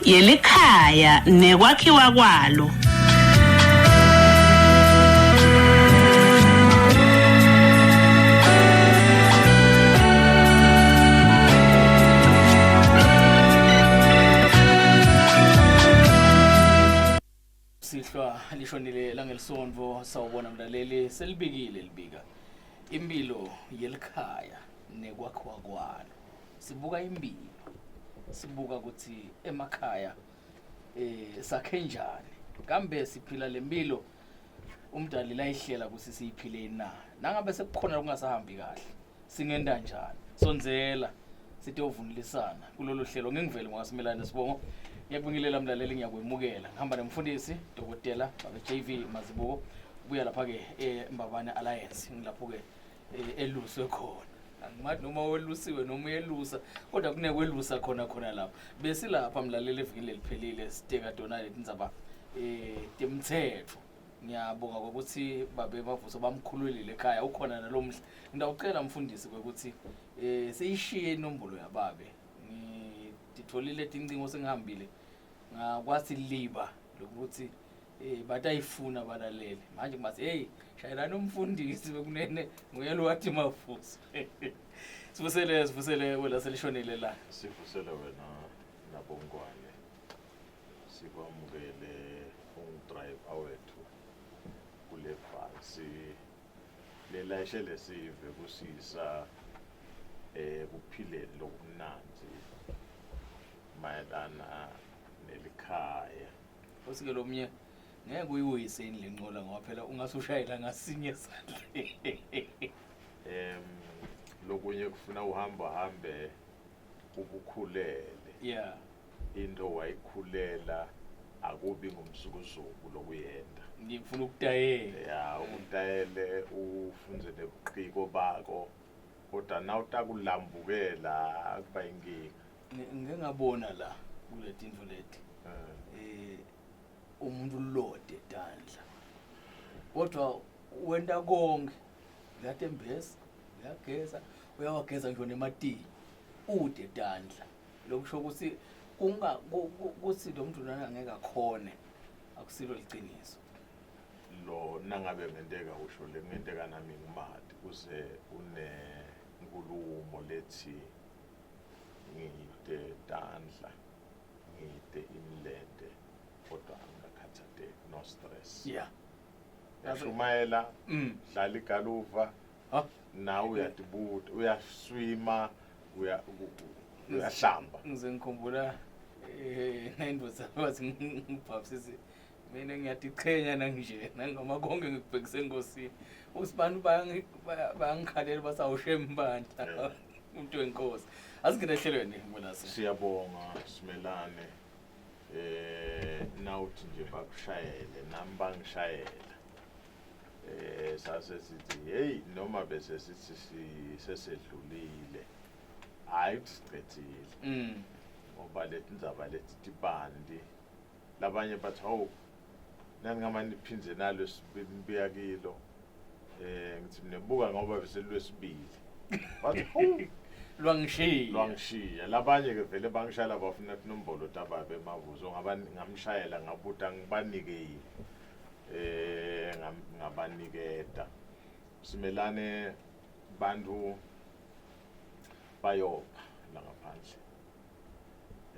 yelikhaya nekwakhiwa kwalo. Sihlwa lishonile langelisonto sawubona mlaleli selibikile libika impilo yelikhaya nekwakhiwa kwalo sibuka impilo sibuka ukuthi emakhaya eh sakhe njani kambe siphila lempilo umdali layihlela ukuthi siyiphile na nangabe sekukhona lokungasahambi kahle singenda njani sondzela sitovunulisana kulolu hlelo ngingivele ngwasimelane sibongo ngiyakubingelela mlaleli ngiyakwemukela ngihamba nemfundisi dokotela babe JV Mazibuko ubuya lapha-ke embabane Alliance ngilapho-ke eh, eluswe khona angimathi noma welusiwe noma uyelusa kodwa kunekwelusa khona khona lapha besilapha mlaleli evikini leliphelile siteka tona letindzaba eh temthetho ngiyabonga ukuthi babe mavuso bamkhululile ekhaya ukhona nalomhla ngidawucela mfundisi kwekuthi eh seyishiye inombolo yababe ngititholile tincingo sengihambile ngakwathi liba lokuthi eh batayifuna balalele manje kubathi hey shayelani umfundisi bekunene nguye lo wathi mafuso sivusele sivusele wena selishonile la sivusele wena nabongwane sikwamukele ungudrayiva wethu kule bhasi lelayishe lesive kusisa ekuphileni lokumnandzi mayelana nelikhaya futhi ke lomnye ngeke uyiwise yini le nqola ngoba phela ungasushayela ngasinye sandla em lokunye kufuna uhamba hambe ubukhulele yeah into wayikhulela akubi ngumzukuzuku lokuyenda ngifuna ukutayela ya ukutayele ufunze nebuqiko bako kodwa nawutakulambukela kuba inkinga Ngike ngabona la kule tintfo leti eh umuntu lode tandla kodwa wenta konke uyatembesa uyageza uyawageza ngisho nematini ude tandla lokusho ukuthi kunga kuthi lo muntu lona angeke akhone akusilo liciniso lo nangabe ngenteka usho le ngenteka nami ngimati kuze unenkulumo lethi ngide tandla ngide imilente kodwa angikakhathateki no stress yeah yashumayela mm. dlala igaluva nawe uyatibuta uyaswima uya uyahlamba ngize ngikhumbula eh nayindoda wathi ngibhapsisi mina ngiyatichenya nangije nangoma konke ngikubhekise enkosini ukuthi bantu bayangikhalela basawushembandla umuntu wenkosi asingene ehlelweni mbonase siyabonga simelane eh nawuthi nje bakushayele nami bangishayela eh sase sithi hey noma bese sithi sesedlulile hayi ukuthi siqedile mm. ngoba leti ndzaba leti tibandi labanye bathi hawu naningamane niphindze nalo nibuya kilo eh ngithi nibuka ngoba bese lwesibili bathi hawu lwangishiya lwangishiya labanye ke vele bangishayela bafuna tinombolo tababe emavuzo ngaba ngamshayela ngabuta ngibanike yini eh ngabaniketa simelane bantu bayopha la ngaphandle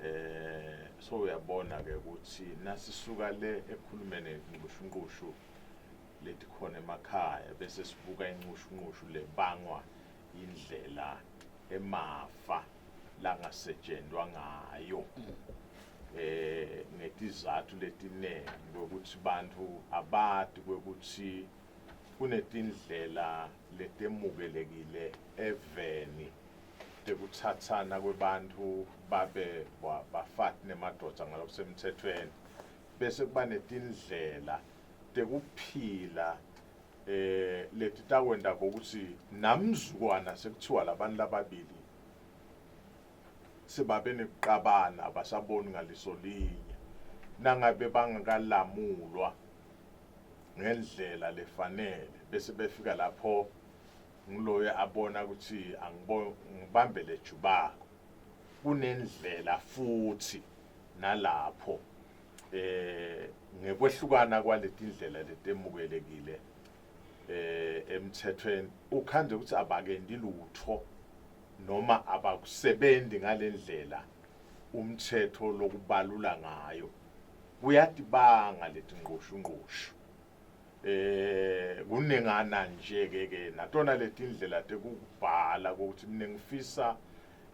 eh so uyabona ke ukuthi nasisuka le ekhulumeni nqushu leti khona emakhaya bese sibuka inqushu lebangwa indlela emafa langasetshenzwa ngayo eh ngetizathu letinengi lokuthi bantu abati kwekuthi kunetindlela letemukelekile eveni tekutsatsana kwebantfu babe bafati nemadvodza ngalokusemtsetfweni bese kuba netindlela tekuphila eh letitakwenta ukuthi namzukwana sekuthiwa labantu lababili sebabe nekuqabana abasaboni ngaliso linye nangabe bangakalamulwa ngendlela lefanele bese befika lapho ngiloyo abona ukuthi angibambele jubako kunendlela futhi nalapho eh ngekwehlukana kwaletindlela letemukelekile eh emthethweni ukhande ukuthi abakendi lutho noma abakusebenzi ngalendlela umthetho lokubalula ngayo kuyatibanga letinqoshunqoshu eh kunengana nje ke ke natona letindlela tekubhala ukuthi mina ngifisa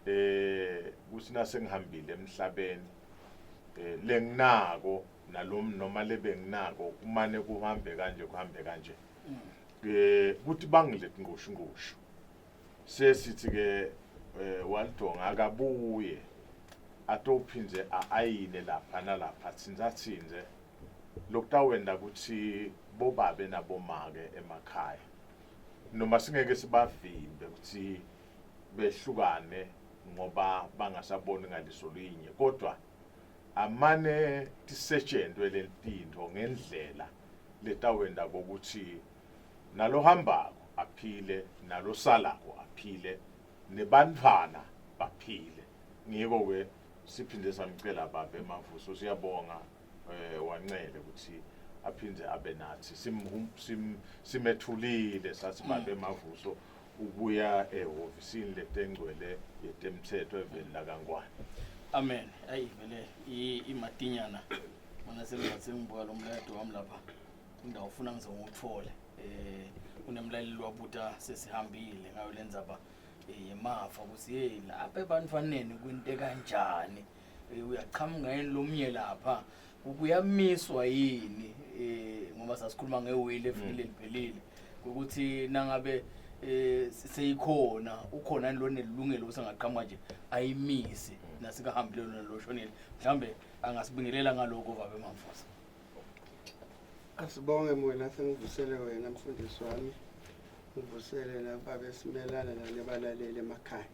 eh kuthi nasengihambile emhlabeni eh lenginako nalom noma lebenginako kumane kuhambe kanje kuhambe kanje eh kuthi bangilethi ngqoshu sesithi ke eh, walidonga akabuye atophindze aayine lapha nalapha tsinza tsinze lokutawenda ukuthi bobabe nabomake emakhaya noma singeke sibavimbe ukuthi behlukane ngoba bangasaboni ngaliso linye kodwa amane tisetshentwe lentintfo ngendlela letawenda kokuthi nalohambako aphile nalosalako aphile nebantfwana baphile ngiko ke siphinde samcela babe Mavuso siyabonga eh wancele ukuthi aphinde abe nathi sim simethulile sathi babe Mavuso ubuya ehhovisini letengcwele yetemthetho eveni lakaNgwane. Amen. Ayi vele imatinyana mina sengingathi ngibuka lo mlayeto wami lapha indawo ufuna ngize ngiwuthole eh unemlaleli wabuta sesihambile ngayo lenzaba eh, yemafa ukuthi hey lapha ebantwaneni kwinte kanjani eh, uyaqhamuka yini lomnye lapha kuyamiswa yini eh ngoba sasikhuluma ngewili efikile mm. liphelile ukuthi nangabe eh seyikhona ukhona lo nelungelo ukuthi angaqhamuka nje ayimise nasikahambile lona lo shonile mhlambe angasibingelela ngaloko babe Mavuso Asibonge moya sengivusele wena mfundisi wami ngivusele nababe simelana nanebalaleli emakhaya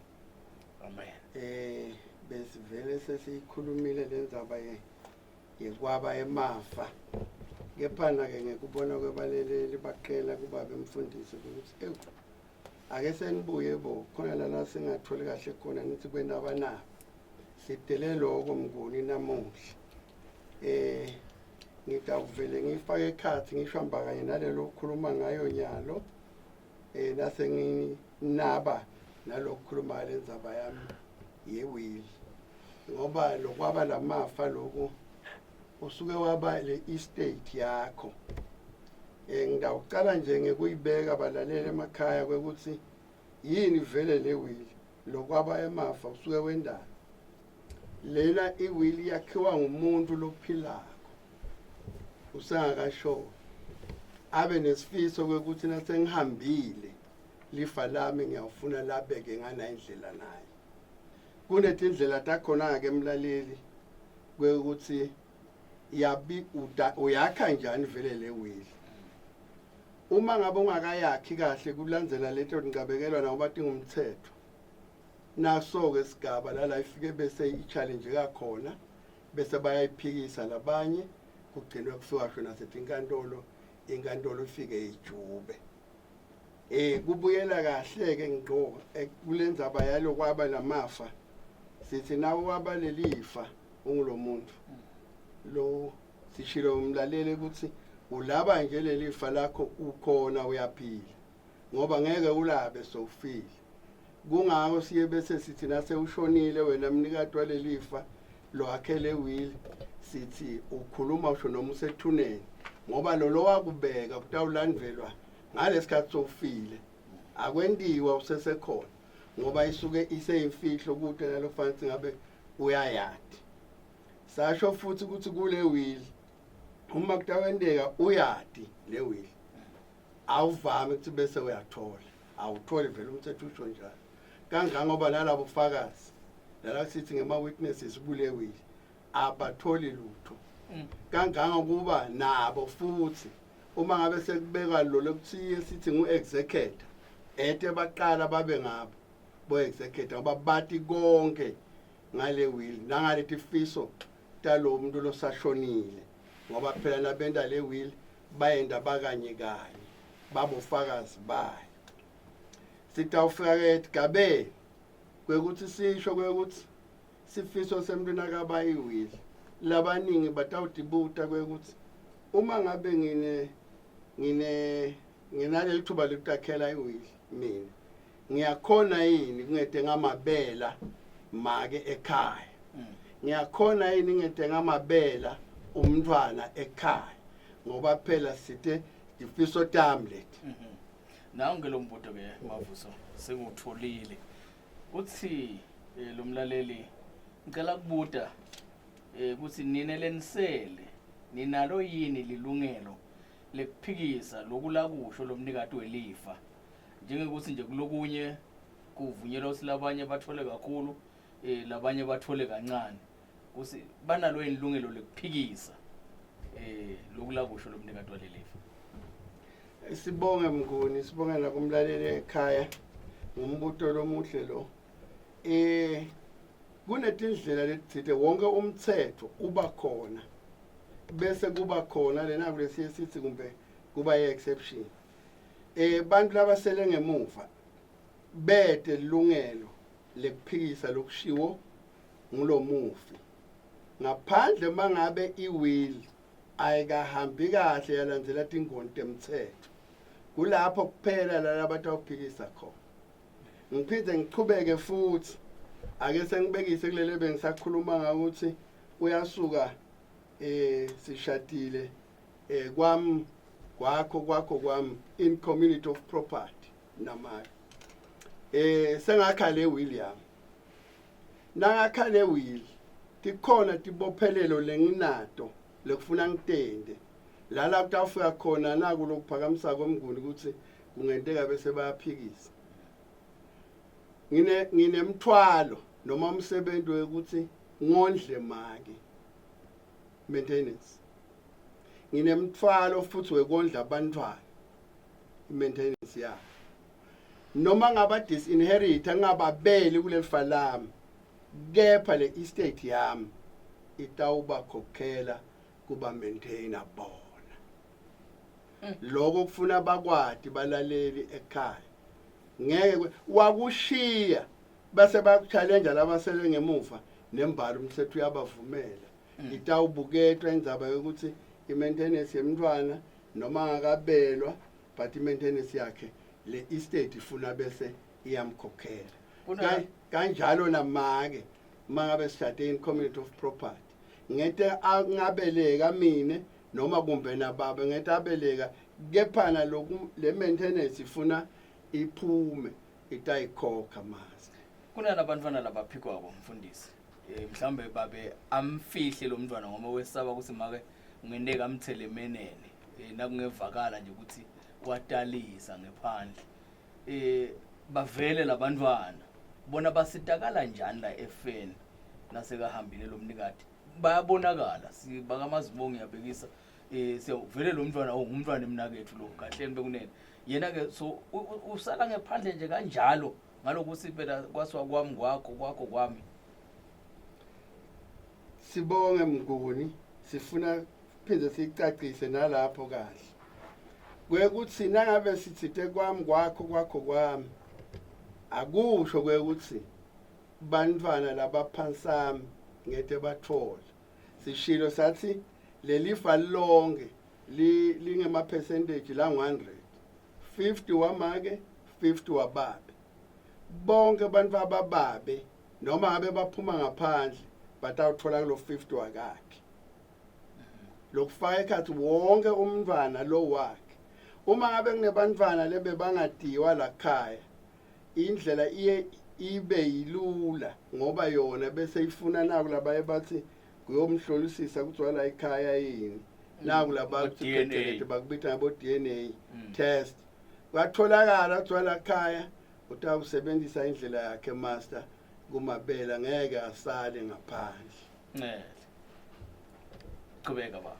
Amen eh besivele sesiyikhulumile lenzaba ye yekwaba emafa kephana-ke ngekubona kwebaleleli baqela kubabe mfundisi ukuthi ewu ake senibuye bo khona lana singatholi kahle khona nithi kwenabanaba sidele loko mnguni namuhla eh ngitawuvele ngifake ekhathi ngisho hamba kanye nalelo okhuluma ngayo nyalo eh nase nginaba nalokukhuluma lenzaba yami yewili ngoba lokwaba lamafa lokhu usuke waba le estate yakho eh ngidawucala nje ngekuyibeka balalele emakhaya kwekuthi yini vele le will lokwaba emafa usuke wendaba lena iwill yakhiwa ngumuntu lophilako usengakashoni abe nesifiso kwekuthi nasengihambile lifa lami ngiyawufuna labeke ngana indlela naye kunetindlela takhona-ke mlaleli kwekuthi yabi uyakha njani vele le will uma ngabe ungakayakhi kahle kulandzela leto tincabekelwa nakuba tingumthetho naso-ke sigaba lala ifike bese i-challenge kakhona bese bayayiphikisa labanye kugcinwe kufika sho nasetinkantolo inkantolo ifike ijube eh kubuyela kahle ke ngqo eh, kulendzaba yalokwaba lamafa sithi nawe waba lelifa ungulomuntu lo sishilo umlaleli ukuthi ulaba nje lelifa lakho ukhona uyaphila ngoba ngeke ulabe sowufile kungako siye bese sithi nase ushonile wena mnikati walelifa lwakhe lewili sithi ukhuluma usho noma usethuneni ngoba lo lowakubeka kutawulandelwa ngalesikhathi sowufile akwentiwa usesekhona ngoba isuke iseyimfihlo kude nalokufanele ngabe uyayadi sasho futhi ukuthi kule will uma kutawenteka uyadi le will awuvami ukuthi bese uyathola awutholi vele umthetho usho njalo kangangoba nalabo fakazi lala sithi ngema-witnesses kule will abatholi lutho mm. kangangokuba nabo futhi uma ngabe sekubekwa lo lokuthiye sithi ngu-executor ete baqala babe ngabo bo-executor ngoba bati konke ngale will nangale tifiso talo muntu losashonile ngoba phela nabenta le will bayenda bakanye kanye babofakazi bayo sitawufika ke esigabeni kwekuthi sisho kwekuthi sifiso semntwana akaba iwili. Labaningi batawutibuta kwekuthi uma ngabe ngine ngine nginaleli thuba lekutakhela iwili mina ngiyakhona yini kungete ngamabela make ekhaya ngiyakhona yini ngete ngamabela umntwana ekhaya ngoba phela sithe tifiso tami leti Nangu ke lo mbuto ke Mavuso sengutholile. Uthi eh, lo mlaleli ngicela kubuta eh ukuthi nine lenisele ninalo yini lilungelo lekuphikisa loku lakusho lomnikati welifa njengekuthi nje kulokunye kuvunyelwa ukuthi labanye bathole kakhulu eh labanye bathole kancane kusi banalo yini ilungelo lekuphikisa eh loku lakusho lomnikati walelifa. Sibonge Mnguni, sibonge nakumlaleli ekhaya ngumbuto lomuhle lo. Eh kunetindlela letitsite wonke umthetho uba khona bese kuba khona lena kulesiye sithi kumbe kuba i-exception. Eh bantu labasele ngemuva bete ilungelo lekuphikisa lokushiwo ngulomufi ngaphandle mangabe iwill ayikahambi kahle yalandzela tingoni temtsetfo kulapho kuphela la batawuphikisa khona ngiphinde ngichubeke futhi ake sengibekise kulele bengisakhuluma ngakuthi uyasuka eh sishadile eh kwami kwakho kwakho kwami in community of property namake eh sengakha le William nangakha le will tikhona tibophelelo lenginato lekufuna ngitende lala kutawufika khona naku lokuphakamisa komnguni ukuthi kungenteka bese bayaphikisa ngine nginemthwalo noma umsebenzi wekuthi ngondle make maintenance nginemthwalo futhi wekondla abantwana i-maintenance yabo noma ngaba disinherit ngingababeli kulelifa lami kepha le estate yami itawubakhokhela kuba maintainer bona lokho kufuna bakwati balaleli ekhaya ngeke wakushiya bese bayakuchallenge labasele ngemuva nembala umthetho uyabavumela itawubuketwa indzaba yokuthi i-maintenance yemntwana noma angakabelwa but i-maintenance yakhe le estate ifuna bese iyamkhokhela kanjalo namake mangabe sishade in community of property ngete angabeleka mine noma kumbe nababa ngete abeleka kephana loku le maintenance ifuna iphume itayikhokha master Kunalabantwana labaphikwako mfundisi. Eh mhlambe babe amfihle lo mntwana ngoba wesaba ukuthi make ungenteka amthele emenene. Eh nakungevakala nje ukuthi watalisa ngephandle. Eh bavele labantwana bona basitakala njani la efeni nasekahambile lo mnikati bayabonakala sibakamazibongo ngiyabekisa eh siyavele lo mntwana oh ngumntwana emnakethu lo kahleni bekunene yena ke so usala ngephandle nje kanjalo ngalokuthi phela kwasiwa kwami kwakho kwakho kwami sibonge mnguni sifuna phinde sicacise nalapho kahle kwekuthi nangabe sithite kwami kwakho kwakho kwami akusho kwekuthi bantwana labaphansami ngete bathola sishilo sathi lelifa lonke lingema percentage la 100 50 wamake 50 wababe bonke abantu abababe noma ngabe baphuma ngaphandle batawuthola kulo 50 wakakhe lokufaka ekhathi wonke umntwana lo wakhe uma ngabe kunebantwana lebebangadiwa la khaya indlela iye ibe yilula ngoba yona bese ifuna naku labaye bathi kuyomhlolisisa ukuthi wala ekhaya yini naku laba DNA. bakubita ngabo DNA test kwatholakala kuthiwa la khaya utawusebenzisa indlela yakhe master kumabela ngeke asale ngaphandle Ncele. Qhubeka baba.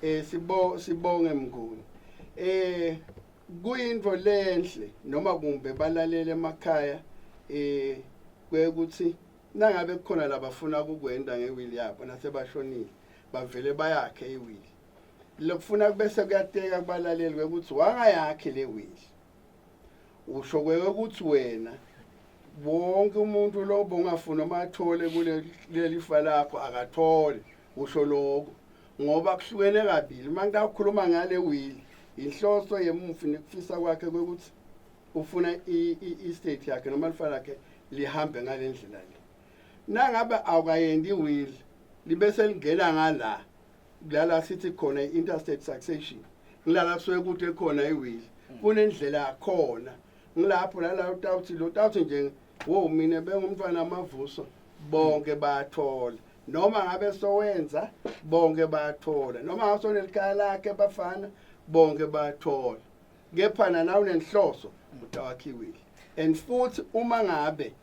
eh sibo sibonge mnguni eh kuyinto lenhle noma kumbe balalele emakhaya eh kwekuthi nangabe kukhona labafuna ukukwenda ngewili yabo nasebashonile bavele bayakhe iwili lokufuna kubese kuyateka kubalaleli ukuthi wangayakhi le wili usho kwekuthi wena wonke umuntu lo bongafuna uma athole kuleli fa lakho akathole Usho lokho ngoba kuhlukene kabili. Uma ngitawukhuluma ngale will, inhloso yemufi nekufisa kwakhe kwekuthi ufuna i-estate yakhe noma lifa lakhe lihambe ngale ndlela le. Nangabe awukayendi i-will, libe selingena ngala kulala sithi khona i-intestate succession, ngilala kusuke kude khona i-will, kunendlela yakhona. Ngilapho lala utawuthi lo tawuthi nje wo mina bengumntwana amavuso, bonke bayathola. Noma ngabe sowenza, bonke bayathola. Noma ngabe sonelikhaya lakhe bafana, bonke bayathola. Kepha na unenhloso utawakha i-will. And futhi uma ngabe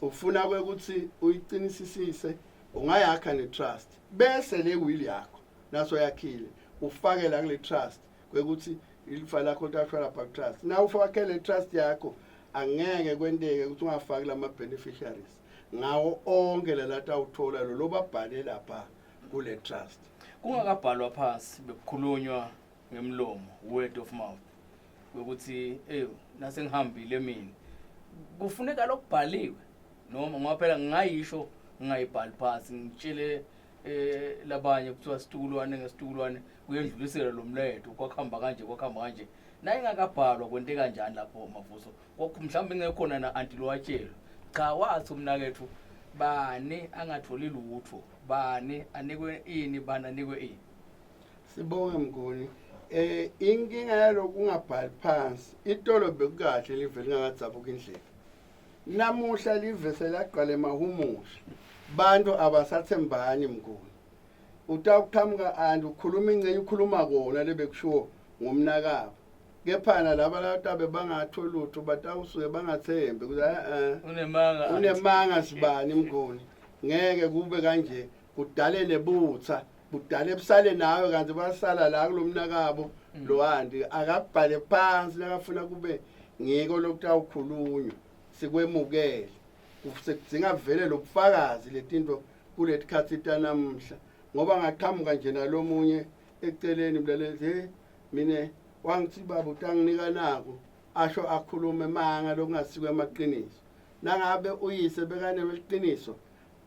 ufuna kwekuthi uyiqinisisise, ungayakha ne-trust, bese le will yakho naso yakhile ufake la kule trust kwekuthi ilifa lakho litashwa lapha ku-trust. Na ufake le trust yakho, angeke kwenteke ukuthi ungafaki lama beneficiaries ngawo onke lalatawuthola lo lobabhale lapha kule trust. Kungakabhalwa phasi, bekukhulunywa ngemlomo, word of mouth, ukuthi eyo nasengihambile mina kufuneka lokubhaliwe, noma ngoba phela ngingayisho ngingayibhali phasi, ngitshele labanye, kuthiwa situkulwane ngesitukulwane kuyendlulisela lo mlayeto, kwakuhamba kanje, kwakuhamba kanje. Na ingakabhalwa kwente kanjani lapho, Mavuso? Mhlawumbe ingekhona na anti lowatshelwa, cha, wathi umnakethu bani angatholi lutho, bani anikwe ini, bani anikwe ini. Sibonge Mnguni. Inkinga yaloku ungabhali phansi, itolo bekukahle live lingakadzabuka indlela. Namuhla live selagcwala emahumusha, bantu abasathembani Mnguni. Utawuqhamuka anti ukhuluma ingcenye, ukhuluma kona lebekushiwo ngumnakabo, kephana laba latabe bangatholi lutho batawusuke bangathembi ukuthi eh unemanga. Unemanga sibani Mnguni, ngeke kube kanje, kudale nebutha, kudale busale nawe, kanti basala la kulomnakabo. Lo anti akabhale phansi nakafuna kube ngiko lokutawukhulunywa sikwemukele. Sekudzinga vele lobufakazi letinto kuletikhatsi tanamuhla, ngoba ngaqhamuka nje nalomunye eceleni mlaleli, hey, mine wangithi baba utanginika nako, asho akhulume manga lokungasiko emaqiniso. Nangabe uyise bekaneqiniso,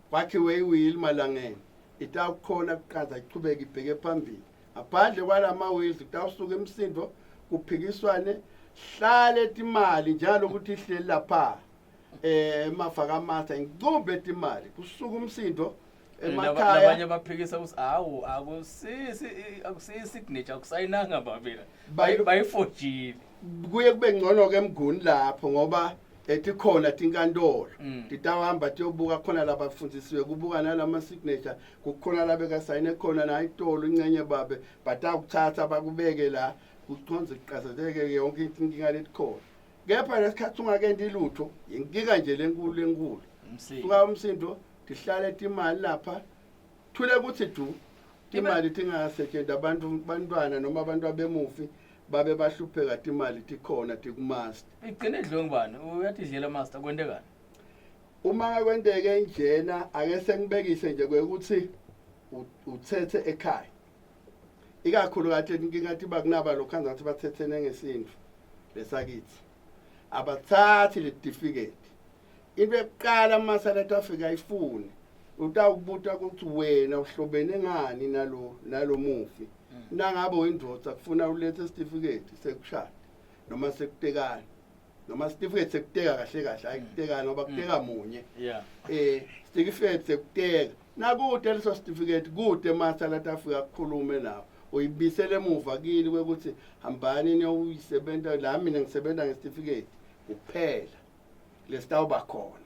kwakhiwe i-will malangeni, itawukhona kuqanza ichubeke ibheke phambili. Ngaphandle kwalama-wills kutawusuka imisindo, kuphikiswane, hlale timali njalo ukuthi ihleli lapha emafa kaMaster, ngicumbe timali, kusuka umsindo emakhaya. Labanye baphikisa ukuthi awu, akusisi akusiyi signature, akusayinanga babila, bayifojile. Kuye kube ngcono ke Mnguni lapho, ngoba ethi khona tinkantolo titawuhamba tiyobuka khona labafundisiwe kubuka nalama signature, kukhona labekasayine khona na itolo incenye babe batawukuthatha bakubeke la, kuconze kuqazeleke yonke inkinga letikhona. Kepha lesikhathi ungakenti lutho, inkinga nje lenkulu lenkulu. Umsindo. Suka umsindo, tihlale timali lapha, thule kuthi du timali tingasetshenti, abantu bantwana noma abantu abemufi babe bahlupheka, timali tikhona tikumaster. Igcine idliwe ngubani? Uyatidlela master, kwentekani? Uma kwenteke njena, ake sengibekise nje kwekuthi uthethe ekhaya, ikakhulu kade inkinga tiba kunaba lokhu anzathi bathethene ngesintu lesakithi, abathathi letifiketi. Into yokuqala masala afika ayifune, utawukubuta ukuthi wena uhlobene ngani nalo mufi. Nangabe uyindvodza, kufuna ulethe isitifiketi sekushada noma sekutekana, noma isitifiketi sekuteka kahle kahle, hayi kutekana ngoba kuteka munye. Certificate sekuteka, nakude leso certificate kude masala afika kukhulume nawo, uyibisele emuva kini kwekuthi hambani niyoyisebenta la, mina ngisebenza ngesitifiketi kuphela lesitawuba khona.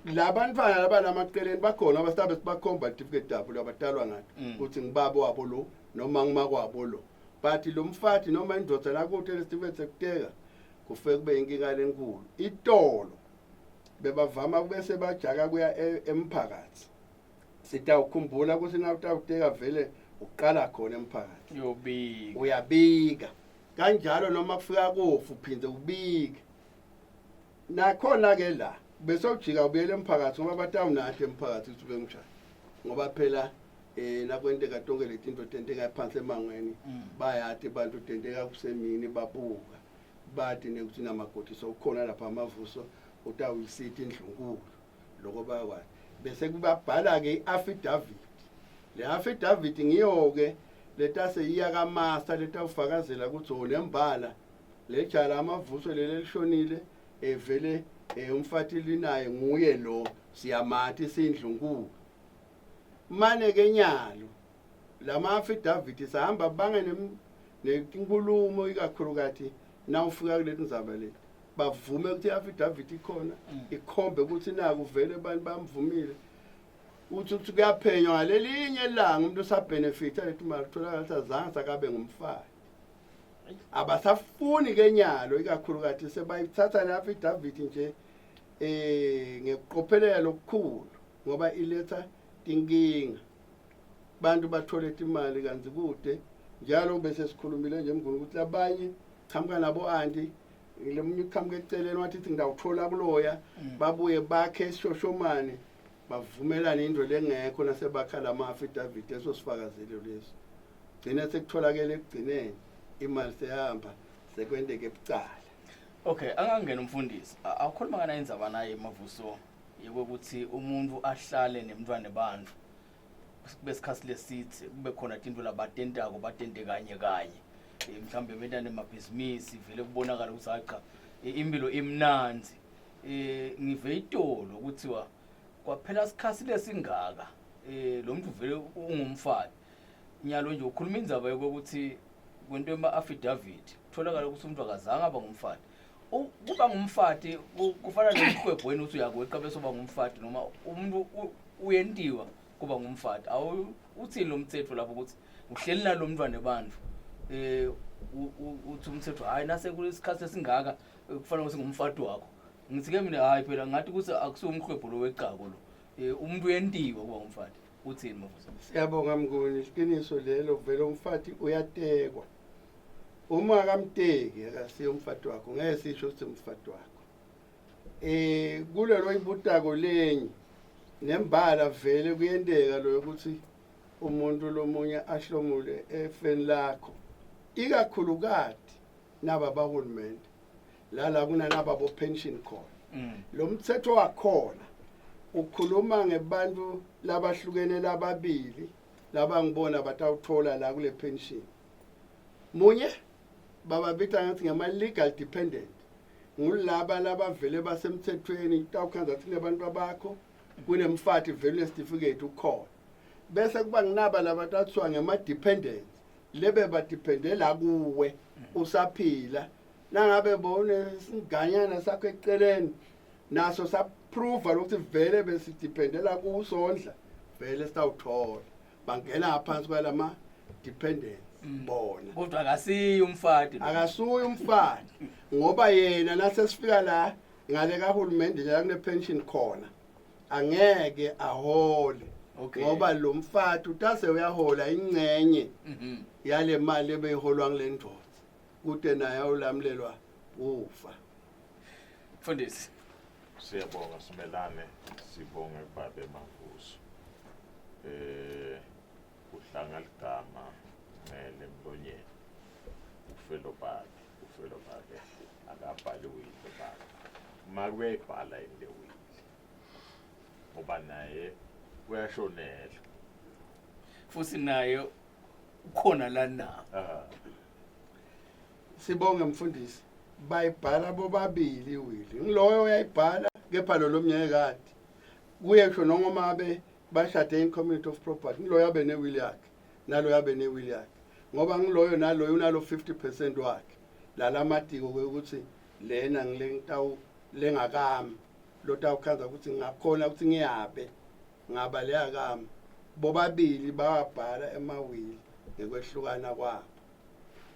Labantwana laba lamaqeleni bakhona abasitabe sibakhomba certificate tabo labatalwa ngato ukuthi ngibaba wabo lo noma ngimakwabo lo, but lo mfati noma indvodza lakude lesitifiketi sekuteka, kufike kube inkinga lenkulu. Itolo bebavama bese bajaka kuya emphakathi. Sitawukhumbula ukuthi nawutawuteka vele uqala khona emphakathi. Uyobika. Uyabika kanjalo, noma kufika kofu uphinde ubike nakhona ke la, bese ujika ubuyele emphakathi, ngoba batawunahle emphakathi ukuthi bengishaya, ngoba phela nakwenteka tonke letinto tenteka phansi emangweni. Bayati bantu tenteka kusemini, babuka bati nekuthi namagodi sokukhona lapha amavuso utawuyisita indlunkulu, lokho bayakwazi. Bese kubabhala ke i-affidavit. Le affidavit ngiyo-ke letase iya kamaster letawufakazela ukuthi nembala lejala amavuso leli elishonile evele umfati linaye nguye lo siyamati sindlunkulu. Mane ke nyalo lama affidavit sahamba bange netinkulumo ikakhulukati nawufika kuleti ndzaba leti bavume ukuthi i-affidavit ikhona ikhombe ukuthi naku vele abantu bamvumile. Uthi ukuthi kuyaphenywa ngalelinye ilanga umuntu usabhenefitha leti mali kutholakala ukuthi azange sakabe ngumfati. Abasafuni ke nyalo ikakhulukati sebayithatha le affidavit nje ngekuqophelela lokukhulu ngoba iletha tinkinga. Bantu bathole imali kanti kude njalo bese sikhulumile nje mnguni ukuthi labanye qhamuka nabo anti lemunye uqhamuka eceleni wathi ithi ngidawuthola kuloya babuye bakhe ishoshomane bavumelane into lengekho nasebakha lama affidavit eso sifakazelo leso. Gcina sekutholakele ekugcineni imali seyahamba sekwenteke ebucala. Okay, angangena umfundisi. Awukhuluma kana indzaba naye Mavuso yokuthi umuntu ahlale nemntwana ebantfu kube sikhathi lesitsi kube khona tinto labatentako batente kanye kanye. Mhlawumbe benta nemabhizinisi vele kubonakala ukuthi hayi cha impilo imnandzi. Ngive itolo kuthiwa kwaphela isikhathi lesingaka lo muntu vele ungumfati. Nyalo nje ukhuluma indzaba yokuthi kwento ema affidavit kutholakala ukuthi umuntu akazange aba ngumfati. Kuba ngumfati kufana nomhwebho wena uthi uyakweqa bese uba ngumfati noma umuntu uyentiwa kuba ngumfati. Awu uthini lo mthetho lapho ukuthi uhleli nalo mntwana ebantfu uthi umthetho hayi nase kulesikhathi esingaka kufanele ukuthi ngumfati wakho. Ngithi ke mina hayi phela ngathi ukuthi akusiwo umhwebho lo weqako lo. Umuntu uyentiwa kuba ngumfati. Uthini Mavuso? Siyabonga Mnguni, iqiniso lelo vele umfati uyatekwa. Uma akamteki akasiye umfati wakho, ngeke sisho ukuthi umfati wakho. Kulelo ibutako lenye nembala vele kuyenteka lo ukuthi umuntu lomunye ahlomule efeni lakho. Ikakhulukati naba bahulumende lala kunalaba bo pension khona. Lo mthetho wakhona ukhuluma ngebantu labahlukene lababili labangibona batawuthola la kule pension. Munye bababita ngathi ngama legal dependent. Ngulaba labavele basemthethweni tawukhanza ukuthi kunabantu abakho kunemfati vele certificate ukhona. Bese kuba nginaba labatathiwa ngema dependents lebe badependela kuwe usaphila. Nangabe bone singanyana sakho eceleni naso saprove ukuthi vele besidependela kusondla vele sitawuthola bangena phansi kwalama dependents bona. Kodwa akasiyi umfati lo. Akasuyi umfati ngoba yena nasesifika la ngale kahulumende la kune pension khona angeke ahole. Ngoba lo mfati utase uyahola ingcenye yale mali ebeyiholwa ngile ndoda kude naye awulamlelwa ufa. Mfundisi. Siyabonga simelane, sibonge kubabe Mavuso. Uhlanga ligama ngele emlonyeni. Ufelo bakhe, ufelo bakhe akabhali uyilo bakhe. Uma kuyayibhala into ewile. Ngoba naye uyashonela. Futhi naye ukhona la na. Sibonge mfundisi. Bayibhala bobabili iwili. Ngiloyo uyayibhala kepha lo lomnyeke kade. Kuye kusho noma abe bashade in community of property ngiloyo abe newili yakhe naloyo abe newili yakhe. Ngoba ngiloyo naloyo unalo 50% wakhe. Lalamatiko ukuthi lena ngile ngitawu lengakami lotawukhanza ukuthi ngakhona ukuthi ngiyabe ngaba leyakami. Bobabili bawabhala emawili ngekwehlukana kwabo.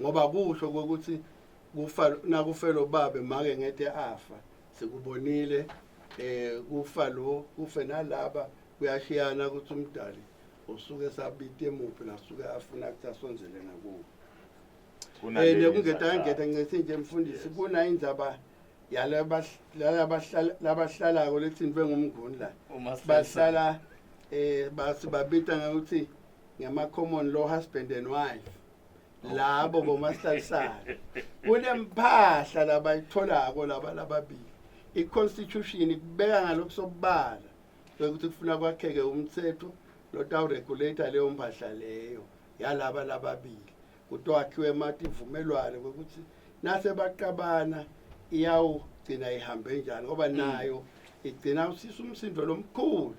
Ngoba kusho ukuthi kufa nakufelo babe make ngete afa sikubonile kufa lo kufe nalaba kuyashiyana ukuthi umdali usuke sabite muphi nasuke afuna ukuthi asonzele ngakubo. Nekungeta ngeta ngece nje mfundisi kuna indzaba yalaba labahlalako lethintwe ngumnguni la. Bahlala basi babita ngokuthi ngama common law husband and wife. Labo bomasihlalisana. Kunemphahla labayitholako laba lababili. I-constitution ikubeka ngalokusobala ukuthi kufuna kwakheke umthetho lotawuregulate leyo mphahla leyo yalaba lababili kutowakhiwe emativumelwano kwekuthi nase baqabana iyawugcina ihambe njani ngoba nayo igcina usisa umsindo lomkhulu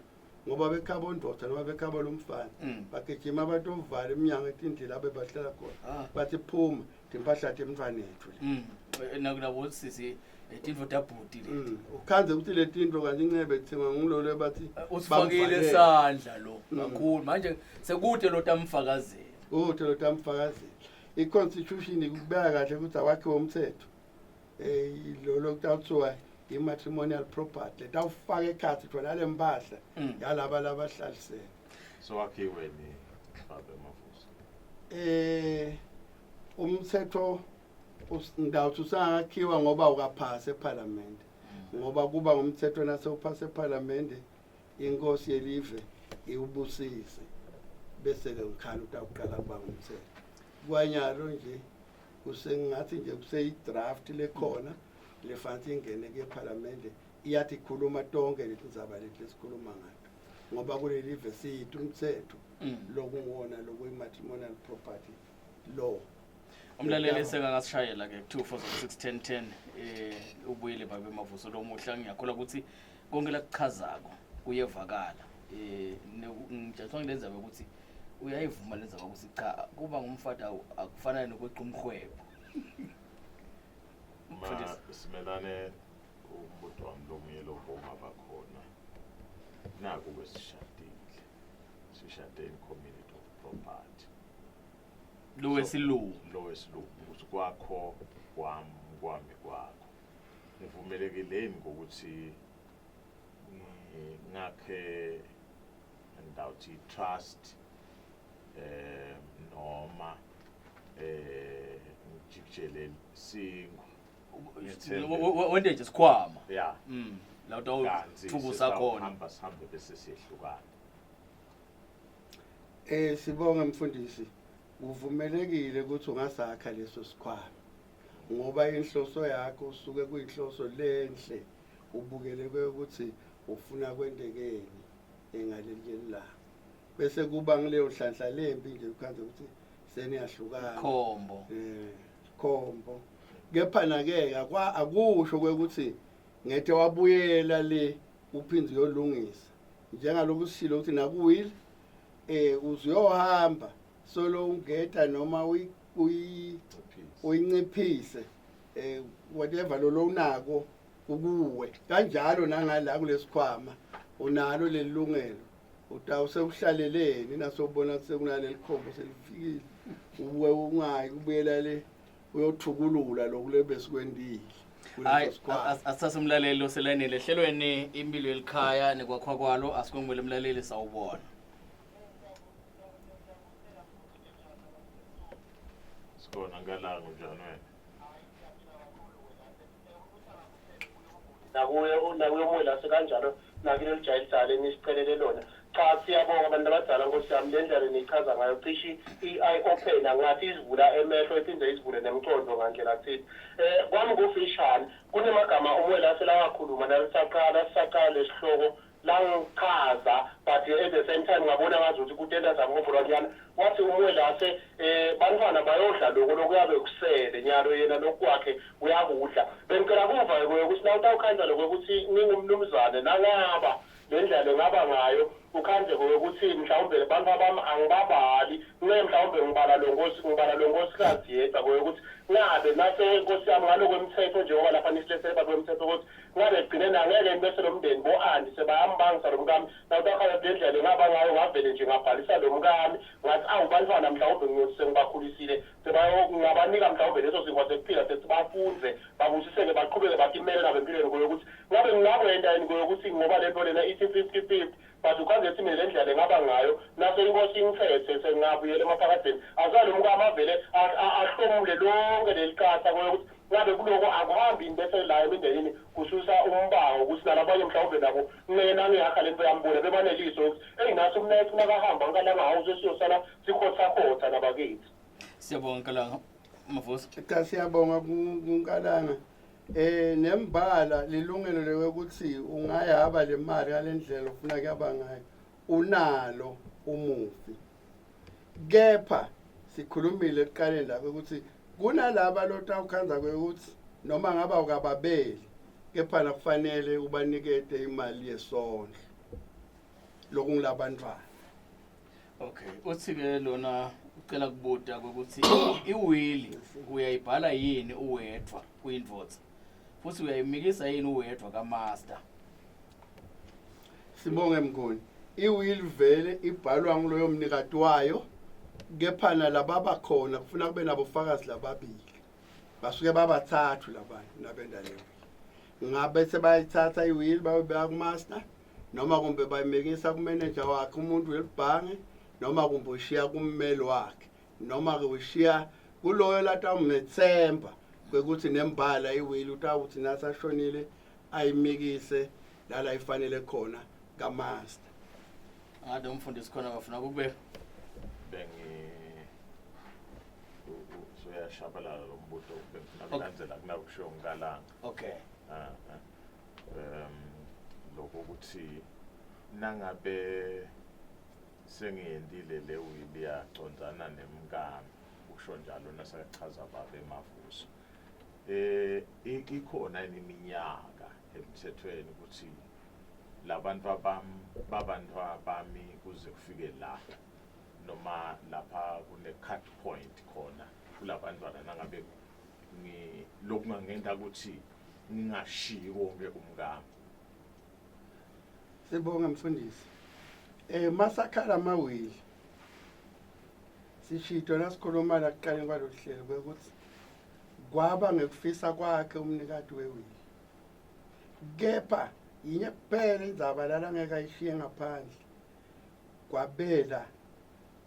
ngoba bekhabo ndoda noma bekhabo lomfana bagijima batovala iminyango etindlela abebahlala khona bathi phuma timpahla temntfwanethu le Nakunabo sisi tintfo tabhuti leti. Ukhandze ukuthi le tintfo kanti incebe ithengwa ngulolo bathi Usifakile bamvalele. sandla lo kakhulu manje sekude lo tamfakazela. Uthe lo tamfakazela. I-constitution ikubeka kahle ukuthi awakhiwe umthetho. Lo lokutawuthiwa i-matrimonial property letawufaka ekhatsi khona le mpahla yalaba labahlalisene. So wakhiwe ni babe Mavuso? Umthetho ngidawuthi usangakhiwa ngoba ukaphasi eParliament. Ngoba kuba ngumthetho nasewuphasi eParliament inkosi yelive iwubusise bese ke ngikhala utawuqala kuba ngumthetho. Kwanyalo nje kusengathi nje kuseyi-draft lekhona lefanele ingene ke-Parliament iyathi ikhuluma tonke letindzaba leti lesikhuluma ngato ngoba kuleli live siyithu umthetho lokunguwona lokuyi-matrimonial property law. Umlaleli sekangasishayela ke 2461010 ubuyele babe Mavuso lomuhla ngiyakholwa ukuthi konke lakuchazako kuyevakala. Ngijatshwa ngilenzaba ukuthi uyayivuma lenzaba ukuthi cha kuba ngumfati akufanele nokweqa umhwebo. Ma Mfundisi. simelane umbuto wami lomunye lokho ungaba khona naku kwesishadile sishade in community of property Lo wesilungu. Lo wesilungu ukuthi kwakho kwami kwami kwakho ngivumelekile yini ngokuthi ngakhe ndawuthi trust noma ngijikijele singwa Wente nje sikhwama. Yeah. La Kanti utawuthukusa khona. Hamba sihambe bese siyehlukana. Sibonge mfundisi. Uvumelekile ukuthi ungasakha leso sikhwama ngoba inhloso yakho usuke kuyinhloso lenhle ubukele ukuthi ufuna kwentekeni engaleli langa bese kuba ngileyo nhlanhla lembi nje ukhanze ukuthi seniyahlukana khombo khombo kepha nake akusho ukuthi ngethe wabuyela le uphinde uyolungisa njengaloku sishilo ukuthi nakuwile uzohamba solo ungeta noma uyinciphise whatever lo unako ukuwe kanjalo nangala kulesikhwama unalo lelungelo utawusekuhlaleleni nasobona sekunaleli khombo selifikile ubuye ungayi kubuyela le uyothukulula lokule besikwendile. Hayi, asithathe umlaleli oselayinile ehlelweni impilo yelikhaya nekwakhwa kwalo. Asikwemukele umlaleli, sawubona. Sikhona ngalanga njani wena? Nakuye nakuye umoya sekanjalo nakilo lijayijale nisicelele lona. Cha siyabonga abantu abadala Nkosi yami le ndlela nichaza ngayo cishe i-eye open ngathi izivula emehlo iphinde izivule nemcondo ngandlela thile. Kwami kufishane kunemagama umoya selawakhuluma nalisaqala sisaqala lesihloko langichaza but at the same time ngabona ngazi ukuthi kutenda zamngobholwanyana wathi umwelase bantwana bayodla lokho lokuyabe kusele nyalo yena lokwakhe uyakudla. Bengicela kuva ukuthi na utawukhandza lokho ukuthi ngingumnumzane nangaba le ndlela engaba ngayo ukhandze ukuthi mhlawumbe abantu abami angibabali ngeke mhlawumbe ngibala lo nkosi ngibala lo nkosikazi yedwa ukuthi ngabe nase nkosi yami ngaloko emthetho njengoba lapha nisilethele babe emthetho ukuthi ngabe gcine nangeke bese lo mndeni bo-anti sebayambangisa lo mkami nawutakhala kule ndlela engaba ngayo ngavele nje ngabhalisa lo mkami ngathi awu bantwana mhlawumbe ngiyothi sengibakhulisile ngabanika mhlawumbe leso sinkwa sekuphila sethi bafunze babusiseke baqhubeke batimele nabo empilweni kuyokuthi ngabe ngingakwenta yini kuyokuthi ngoba le nto lena ithi 50-50 but ukhanze ethi mina le ndlela engaba ngayo nase inkosi ingithethe sengingabuyela emaphakadeni azale umkami avele ahlomule lonke leli qatha kuyokuthi ngabe kuloko akuhambi yini bese la emindenini kususa umbango ukuthi nalabanye mhlawumbe nabo ngeke ngiyakha lento yami bona bebaneliso ukuthi eyi nathi umnethu nakahamba nkalanga hawu sesiyosala sikhothakhotha nabakithi. Siyabonga Nkalanga Mavuso. Cha siyabonga kuNkalanga. Nembala lilungelo leyokuthi ungayaba le mali ngalendlela ufuna kuyaba ngayo unalo. umufi. Kepha sikhulumile ekuqaleni lapho ukuthi kunalaba lotawukhandza kwekuthi noma ngaba ukababeli kepha nakufanele ubanikete imali yesondlo lokungulabantwana. Okay, uthi ke lona ucela kubuta ukuthi iwili uyayibhala yini uwedwa kuyindvodza futhi uyayimikisa yini uwedwa kamaster. Sibonge Mnguni. Iwill vele ibhalwa nguloyo mnikati wayo kepha nalaba bakhona kufuna kube nabofakazi lababili. Basuke babathathu labantu nabenda le will. Ngabe sebayithatha iwill bayobeka kumaster noma kumbe bayimekisa kumanager wakhe umuntu welibhange noma kumbe ushiya kummeli wakhe noma ke ushiya kuloyo latamethemba kwekuthi nembala iwill utawuthi nasashonile ayimikise lala ifanele khona kamaster. Ade umfundisi khona bafuna ukubeka. Bengi soyashabalala lo mbuto bengifuna kulandzela kunakushiwo ngikalanga. Okay. Ah, ah. Lokho ukuthi nangabe sengiyendile le will yacondzana nemkami usho njalo nasakachaza babe Mavuso. Ikhona yini iminyaka emthethweni ukuthi labantu abami babantu abami kuze kufike la noma lapha kune cut point khona kulabantwana nangabe lokungangenta ukuthi ngingashiyi konke umkami. Sibonge mfundisi. Masakhala amawili. Sishito nasikhuluma la kuqaleni kwalolu hlelo ukuthi kwaba ngekufisa kwakhe umnikati wewili. Kepha yinye kuphela indzaba lala ngeke ayishiye ngaphandle. Kwabela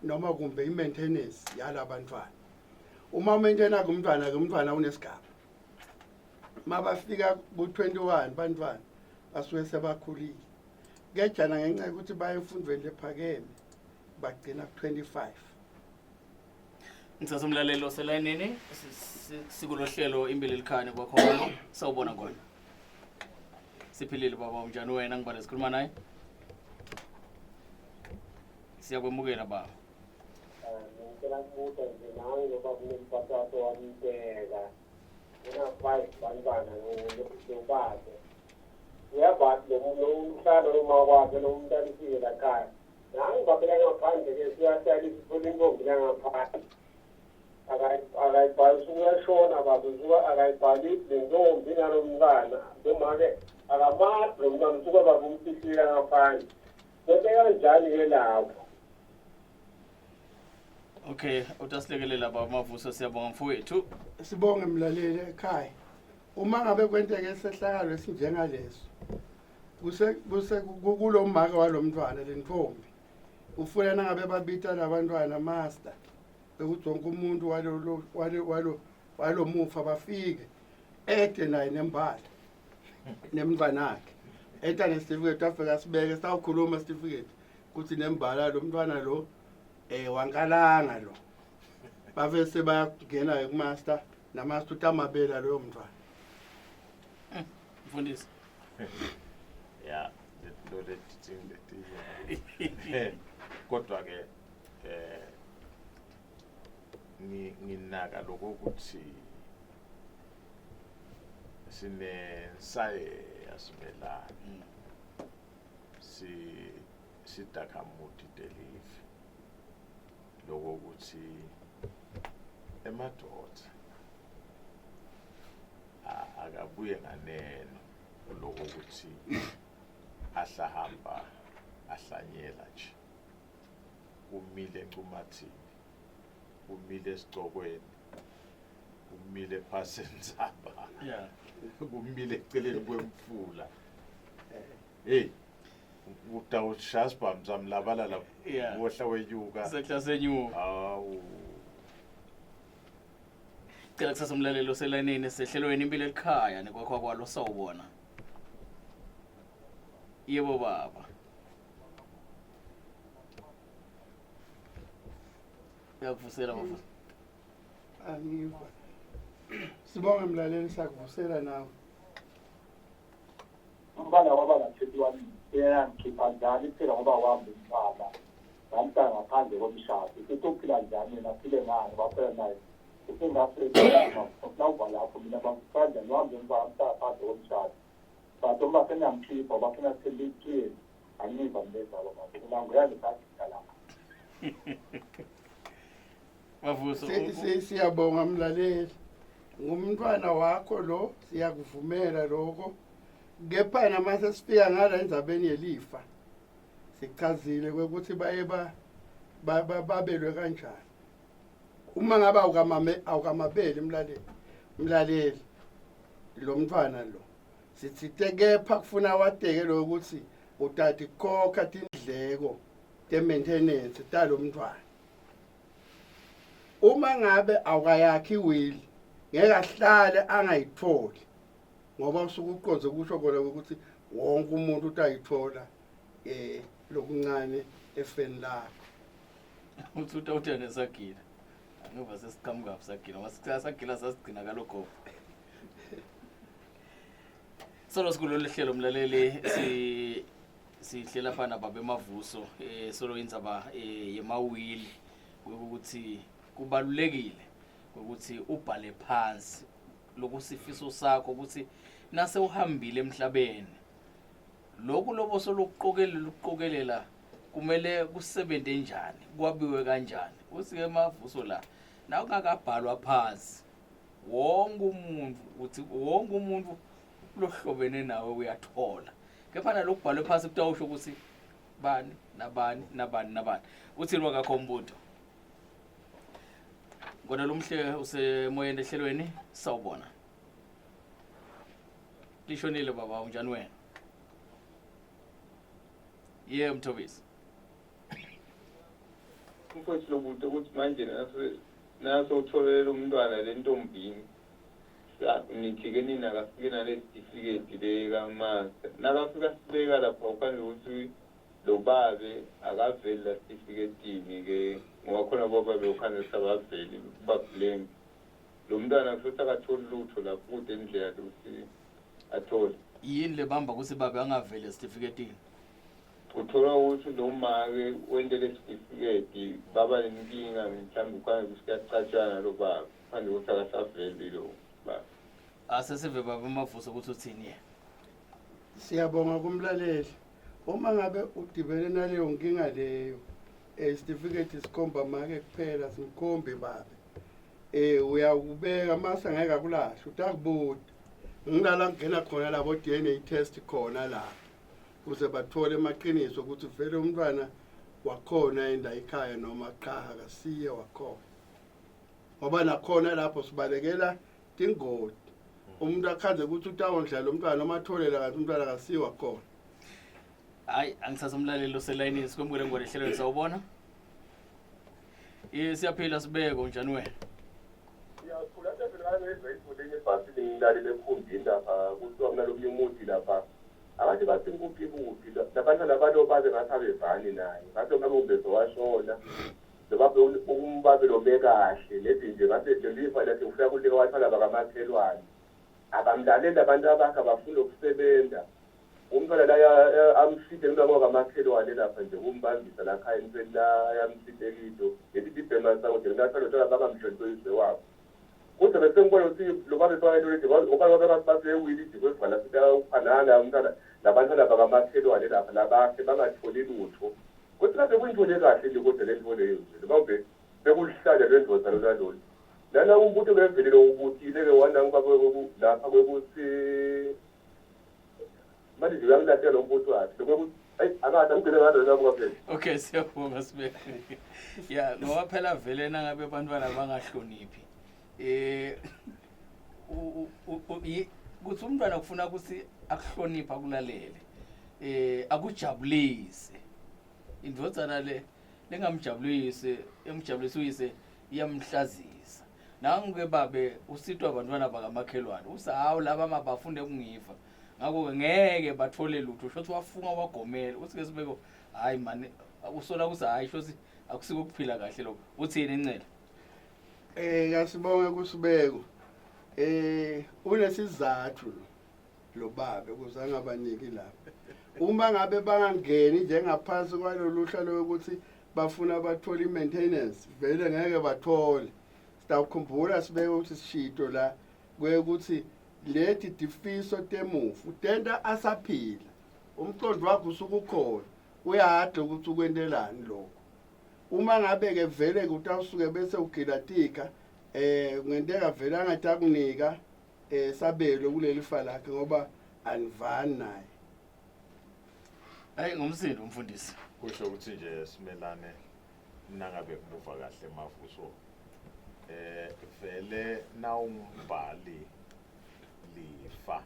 noma kumbe i-maintenance yalabantwana. Uma umaintaina kumntwana ke umntwana unesigaba. Mabafika ku-21 bantwana basuke sebakhulile. Kejana ngenxa yokuthi baye emfundweni lephakeme bagcina ku-25. Ngithatha umlaleli oselayinini sikulohlelo impilo elikhani kwakhona sawubona khona. Siphilile baba unjani wena ngibale sikhuluma naye? Siyakwemukela baba. Ngicela kubuza nje nawe ngoba kunomphathi wambeka una-5 bantwana nobabe uyabathi lo mhlalo noma kwakhe lo mntalisile lakhaya nangu babela ngaphandle ke siyahlalisa uthola intombi langaphandle akayibhali usuke uyashona baba usuke akayibhali le ntombi nalo mntwana noma-ke akamazi lo mntwana usuke baba umfihlile ngaphandle konke kanjani-ke lapho. Okay, utasilekelela baba Mavuso siyabonga mfowethu. Sibonge mlaleli ekhaya. Uma ngabe kwenteke isehlakalo esinjengaleso kuse kuse kulomake walomntwana lentombi ufuna nangabe babita labantwana master bekuthi wonke umuntu walo walo walo walomufa bafike ede naye nembala nemntwanakhe eta nesitifiketi afika sibeke sawukhuluma isitifiketi kuthi nembala lo mntwana lo wankalanga lo bavese bayangena kumaster namaster utamabela loyo mntwana. Mfundisi. Ya lo leti kodwa ke nginaka lokho ukuthi sinensaye yasimelane si sidakhamuti delive lokho ukuthi emadoda akabuye nganeno kuloko ukuthi ahlahamba ahlanyela nje kumile encumathini kumile esicokweni kumile phasi enzaba kumile eceleni kwemfula. Hey utawushaya sibhamu sami labalala wohla wenyuka sehla senyuka. Hawu Cela kusasa umlaleli oselayinini sehlelweni impilo elikhaya nekwakho kwalo sawubona. Yebo baba. Uyakuvusela baba. Angiva. Sibonge mlaleli sakuvusela nawe. Umntwana waba na-21 uyangikhipha njalo kuphela ngoba wami umntwana. Ngamhlala ngaphandle komshado. Sithi uphila njani yena aphile ngani ngoba phela naye usengafrika nawuva lapho mina bangikukanjani uhambe ngiva ngamhlala phandle komshado. But uma seniyamkhipha uba funa sithembe angiva mina ezabo manje mina ngiyake ngisagida lapha. Mavuso Siyabonga mlaleli. Ngumntwana wakho lo siyakuvumela lokho. Kepha nama sesifika ngala endzabeni yelifa. Sichazile ukuthi baye ba babelwe kanjani. Uma ngabe awukamame awukamabeli mlaleli. Mlaleli lo mntwana lo. Sitsite kepha kufuna wateke lo ukuthi utati khokha tindleko te-maintenance talo mntwana. Uma ngabe awukayakhi iwili ngeke ahlale angayitholi ngoba usuke uqonze kusho kona ukuthi wonke umuntu utayithola eh lokuncane efeni lakho. Uthi utawuthene sagila. Angiva sesiqhamuka sagila ngoba sagila sasigcina kalokho. Solo sikulolu hlelo mlaleli si sihlela fana babe Mavuso eh solo indzaba eh yemawili ukuthi kubalulekile ukuthi ubhale phansi lokusifiso sakho ukuthi nase uhambile emhlabeni lokhu lobo solokuqokelela ukuqokelela kumele kusebenze njani kwabiwe kanjani uthi-ke Mavuso la nawungakabhalwa phansi wonke umuntu uthi wonke umuntu lohlobene nawe uyathola kepha nalokubhalwe phasi kutawusho ukuthi bani nabani nabani nabani uthini wakakho umbuto ngona lomhle usemoyeni ehlelweni sawubona lishonile baba unjani wena ye mthobisi Mfowethu lobude ukuthi manje nasewutholela umntwana le ntombini nithi-ke nina akafike nale sitifiketi le kamaster nakafika sibeka lapha ufanele ukuthi lo babe akaveli la sitifiketini-ke ngoba khona bobabe ukhanda ukuthi abaveli kuba blank lo mntwana futhi akatholi lutho lapho kude indlela yokuthi athole. Yini lebamba ukuthi babe angaveli esitifiketini? Uthola ukuthi lo make wente lesitifiketi baba nenkinga mhlawumbe kukhanya ukuthi kuyacatshana lo baba manje ukuthi akasaveli lo baba. Asesive baba Mavuso ukuthi uthini yena. Siyabonga kumlaleli. Uma ngabe udibene naleyo nkinga leyo, eh isitifiketi sikhomba make kuphela simkhombi babe. Eh uyakubeka mase ngeke akulahle utakubuta. Ngilala ngena khona labo DNA test khona la. Kuze bathole amaqiniso ukuthi vele umntwana wakhona enda ekhaya noma cha akasiye wakhona. Ngoba nakhona lapho sibalekela tingoti. Umuntu akhanze ukuthi utawondla lo mntwana noma atholela kanti umntwana akasiye wakhona. Hayi angithatha umlaleli oselayinini sikwemukele ngwane ehlelweni sawubona. Ye siyaphila sibeko unjani wena? Siyakhula vele ngangezwa ivuleni ebhasini ngilalele ekhumbini lapha kuthiwa kunalomunye umuthi lapha abathi bathi kuphi kuphi labantwana balobabe ngathi abevani naye ngathi lobabe umbeze washona lobabe umbabe lome kahle lezi nje ngathi lelifa lakhe ufika kulika wathwala bakamakhelwane abamlaleli abantu abakhe abafuni ukusebenza umntwana la amsite umntwana wakamakhelwane lapha nje kumbambisa la khaya entweni la ayamsite kito leti tibhema sango nje nathola lothola bangamhloniphi uyise wabo kodwa bese ngibona ukuthi lo babe fanele ukuthi ngoba babe basewili nje kwevala sithi awuphanana umntwana labantwana bakamakhelwane lapha labakhe bangatholi lutho kodwa ngabe kuyintfo lekahle nje kodwa le ntfo leyo nje noma ube bekulihlala lwendoda lona lolu lana umbuto bevelile ubutile-ke wanangiba lapha kwekuthi manje nje uyangilahlela lo mbuto wakhe lokwekuthi ayi akathi angigcine ngalo lona kwaphela Okay siyabonga sibeke. Ya ngoba phela vele nangabe abantwana bangahloniphi. Eh kuthi umntwana kufuna ukuthi akuhloniphe akulalele. Eh akujabulise. Indvodzana le lengamjabulisi emjabulisa uyise iyamhlazisa. Nangu-ke babe usitwa abantwana bakamakhelwane uthi hawu laba mabafunde kungiva ngakho-ke ngeke bathole lutho sho ukuthi wafunga wagomela uthi ke sibeko hhayi mani usola ukuthi hhayi sho ukuthi akusiko ukuphila kahle lokho uthini incele Eh kasibonge kusibeko. Eh unesizathu lo lo babe ukuze angabaniki lapha. Uma ngabe bangangeni njengaphansi kwalolu hla lokuthi bafuna bathole i-maintenance vele ngeke bathole. Sitawukhumbula sibeke ukuthi sishito la kwekuthi leti tifiso temufu utenta asaphila. Umqondo wakhe usuke ukhona uyade ukuthi ukwentelani lokho. Uma ngabe-ke vele-ke utawusuke bese ugilatika eh kungenteka vele angathi akunika eh sabelo kuleli fa lakhe ngoba anivani naye. Hayi ngomsindo umfundisi. Kusho ukuthi nje simelane nangabe kumuva kahle mavuso eh vele nawumbhali lifa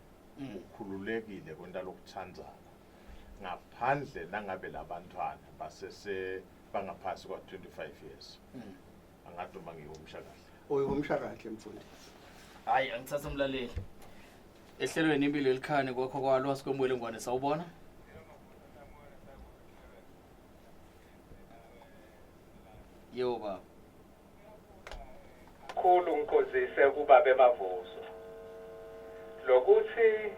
ukhululekile kwenta lokuthandzako ngaphandle nangabe labantwana basese bangaphasi kwa 25 years. Angathi uma ngiwumsha kahle. Uyumsha kahle mfundisi. Hayi angithatha umlaleli. Ehlelweni impilo elikhane kwakho kwalo asikwemukele ngwane sawubona. Yebo baba. Khulu ngikhozise kubabe Mavuso. Lokuthi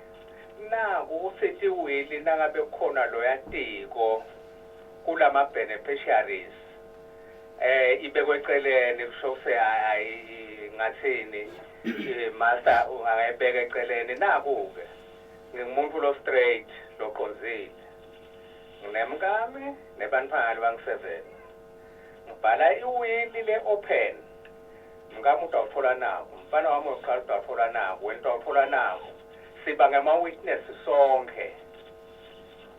naku usithi wili nangabe kukhona loyatiko kulama beneficiaries eh ibekwe eceleni kusho kuse ayi ngathini master ungayibeka eceleni naku ke ngingumuntu lo straight loqonzile nginemkami nebantfwana bangu-7 ngibhala iwili le-open mkami utawuthola naku mfana wami wokuqala utawuthola naku wena utawuthola naku siba ngema-witness sonke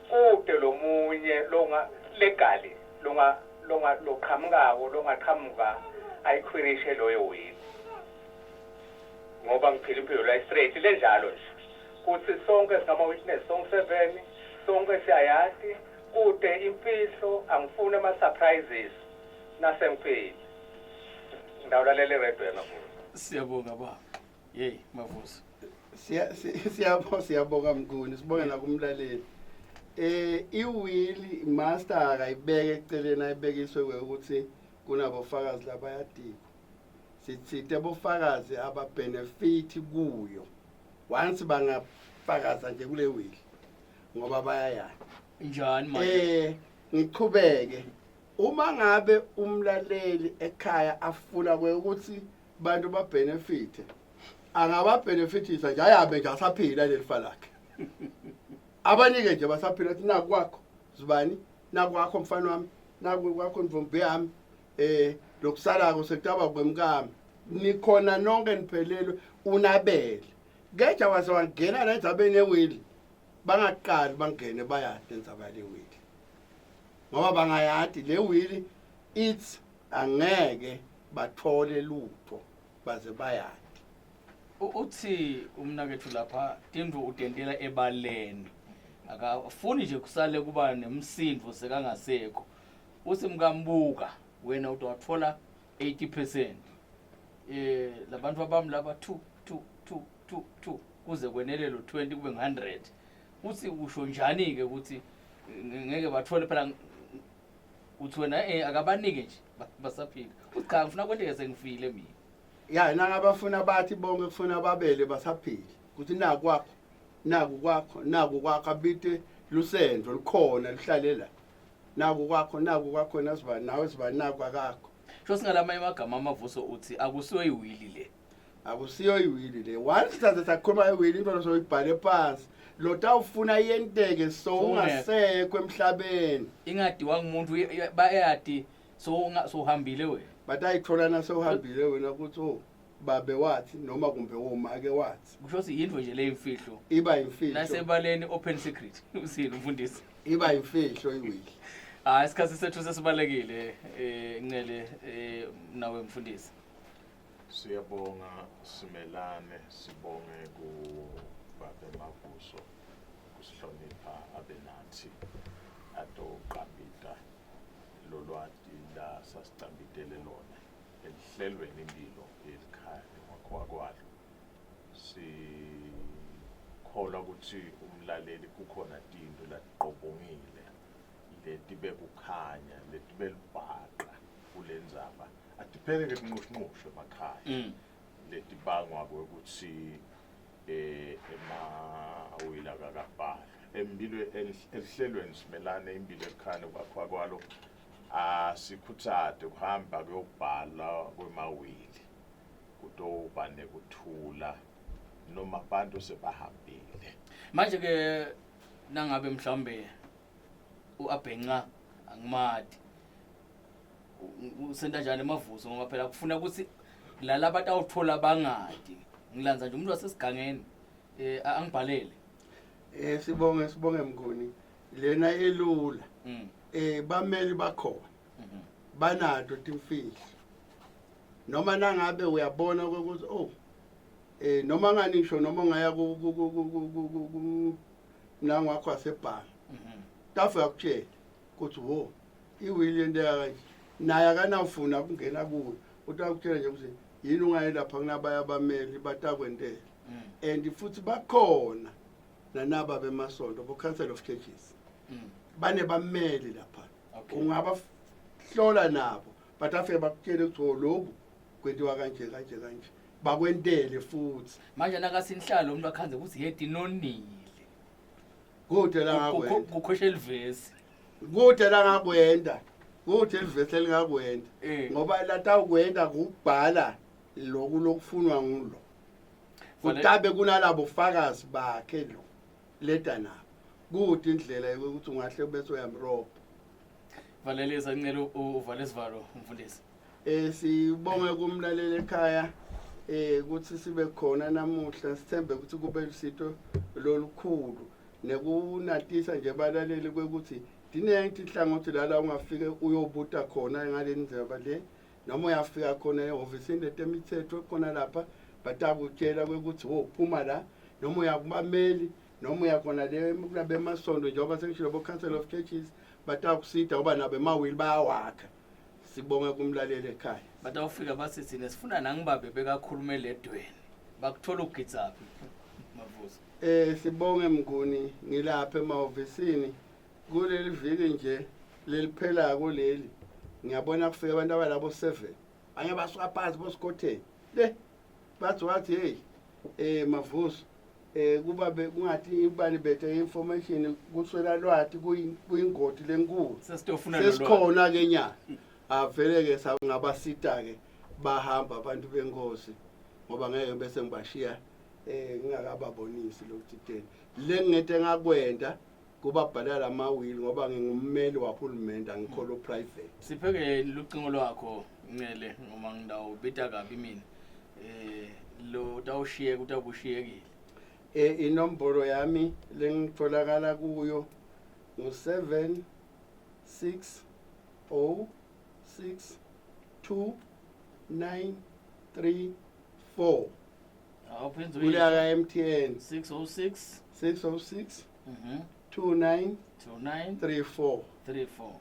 kude lomunye longa legally longa longa loqhamukako longaqhamuka ayikhwirishe loyo wili ngoba ngiphila impilo la straight lenjalo nje kuthi sonke singama-witness sonke 7 sonke siyayati kude imfihlo angifuni ama-surprises nasengifile ngidawulalela iredio yamavuso. Siyabonga baba. Hey Mavuso. Siyabonga siyabonga Mnguni sibonge nakumlaleli. Iwili master akayibeke eceleni ayibekiswe ukuthi kunabofakazi labayadikwa. Sithite bofakazi ababenefit kuyo. Once bangafakaza nje kule wili ngoba bayayana. Njani manje? Ngiqhubeke. Uma ngabe umlaleli ekhaya afuna ukuthi bantu babenefit angababenefitisa nje ayabe nje asaphila leli fa lakhe. Abanike nje basaphila athi naku kwakho zibani nakwakho mfana wami naku kwakho ntombi yami lokusalako sekutaba kwemkami nikhona nonke niphelelwe unabele keja waze wangena la endzabeni yewili bangaqali bangene bayade endzaba yale wili ngoba bangayadi le wili it's angeke bathole lutho baze bayadi. Uthi umnakethu lapha tindlu utentela ebaleni akafuni nje kusale kuba nemsindo sekangasekho. Uthi mkambuka wena utawathola 80% labantu abami laba 2 2 2 2 2 kuze kwenele lo 20 kube ngu-100. Uthi usho njani ke ukuthi ngeke bathole phela uthi wena akabanike nje basaphila. Uthi cha ngifuna kwenteke sengifile mina. Ya nangabafuna bathi bonke kufuna babele basaphila ukuthi naku kwakho naku kwakho naku kwakho abite lusendvo lukhona luhlale la naku kwakho naku kwakho nasibani nawe sibani naku akakho. Sho singalamanye amagama amavuso uthi akusiyo iwili le. Akusiyo iwili le. Once saze sakhuluma iwili into soyibhale phansi lotawufuna yenteke so ungasekho emhlabeni. Ingadiwa ngumuntu bayadi so sohambile wena. Batayithola nasewuhambile wena ukuthi oh babe wathi noma kumbe womake wathi. Kusho ukuthi yinto nje le imfihlo. Iba imfihlo. Nasebaleni open secret usini umfundisi. Iba imfihlo iwili. Hayi isikhathi sethu sesibalekile Ncele nawe mfundisi. Siyabonga simelane sibonge ku babe Mavuso kusihlonipha abe nathi atoqambita lolwati la sasicambitele lona elihlelweni impilo yelikhaya nekwakhiwa kwalo. Sikholwa ukuthi umlaleli kukhona tinto latiqobongile letibe kukhanya letibe libhaqa kulendzaba atiphele ke tinqushinqusho emakhaya letibangwa ukuthi emawila akakabhalwa empilo elihlelweni simelane impilo ekhaya kwakhiwa kwalo. Asikhutsate kuhamba kuyobhala kwemawili kutoba nekuthula noma abantu sebahambile. Manje ke nangabe mhlawumbe uabhenca angimati usenta njani emavuso ngoba phela kufuna ukuthi lala batawuthola bangadi ngilandza nje umuntu wasesigangeni eh angibhalele eh sibonge sibonge mnguni lena elula mm. eh bameli bakhona mhm. banato timfihlo noma nangabe uyabona ukuthi oh eh noma ngani ngisho noma ungaya ku ku ku ku ku mnango wakho wasebhange mhm. tafu yakutshela ukuthi wo iwili lento yakanje naye akanawufuna kungena kuyo utakutshela nje ukuthi yini ungayi lapha kunabaya abameli batakwentela mm. and futhi bakhona nanaba bemasonto bo-council of churches mm. banebameli lapha ungabahlola nabo but afike bakutshele ukuthi oh, lokhu kwentiwa kanje kanje kanje bakwentele futhi manje nakasinhlalo umuntu akhanze ukuthi yedi nonile kude la ngakwenda kukhoshe livesi kude la ngakwenda kude livesi elingakwenda eh. ngoba latawukwenda kubhala loku lokufunwa ngulo kutabe kunalabo fakazi bakhe lo leda nabo kude indlela yokuthi ungahle bese uyamrobha valelisa ncela uvale isivalo mfundisi Eh sibonge kumlaleli ekhaya eh ukuthi sibe khona namuhla sithembe ukuthi kube lusito lolukhulu nekunatisa nje abalaleli kwekuthi dinengi tinhlangothi lala ungafike uyobuta khona ngale ndlela le noma uyafika khona ehhovisini letemithetho khona lapha batakutshela kwekuthi wo phuma la noma uya kubameli noma uya khona le kulabemasonto njengoba sengishilo bo-council of churches batakusida ngoba nabo emawili bayawakha sibonge kumlaleli ekhaya batawufika bathi thina sifuna nangibabe bekakhulume ledweni bakuthola ukugitsaphi mavuso eh sibonge mnguni ngilapha emahhovisini kuleli viki nje leliphelako leli ngiyabona kufika abantu abalabo 7 abanye basuka phansi bosikhotheni le bathi wathi hey eh mavuso eh kuba kungathi ibani bethe information kuswela lwati kuyingoti lenkulu sesitofuna sesikhona ke nya avele ke ngabasita ke bahamba abantu benkosi ngoba ngeke bese ngibashiya eh ngingakababonisi lokuthiteni le ngete ngakwenda kubabhalela lamawili ngoba ngingummeli wahulumende angikholo private sipheke lucingo lwakho ncele ngoma ngidawubita kabi mina eh lo utawushiyeka utabushiyekile eh inombolo yami lengitholakala kuyo ngu 7 6 0 6 2 9 3 4 awuphinze kuleya ka MTN 606 606 mhm 29 29 34 34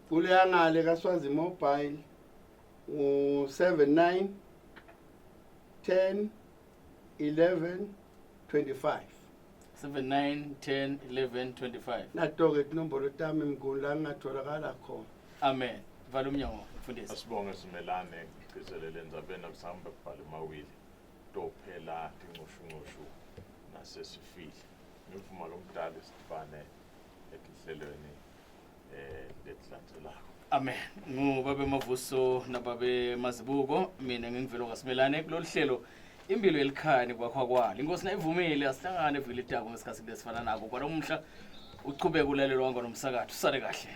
kuleya ngale kaSwazi Mobile ngu 79 10 11 25 79 10 11 25 nato-ke tinombolo tami mnguni la ngingatholakala khona amen vala umnyango mfundisi asibonge simelane ngigcizelele endzabeni akusambe kubhala emawili tophela tincushunqushu nasesifile ngivuma lomdala sidibane etinhlelweni eh letilandzelako amen ngubabe mavuso nababe mazibuko mina ngingivelo kasimelane kulolu hlelo impilo yelikhaya nikwakhwa kwalo inkosi nayivumile asihlangane evile itako ngesikhathi kulesifana nako kwalomhla uchubeke ulalelo wangwa nomsakathi usale kahle.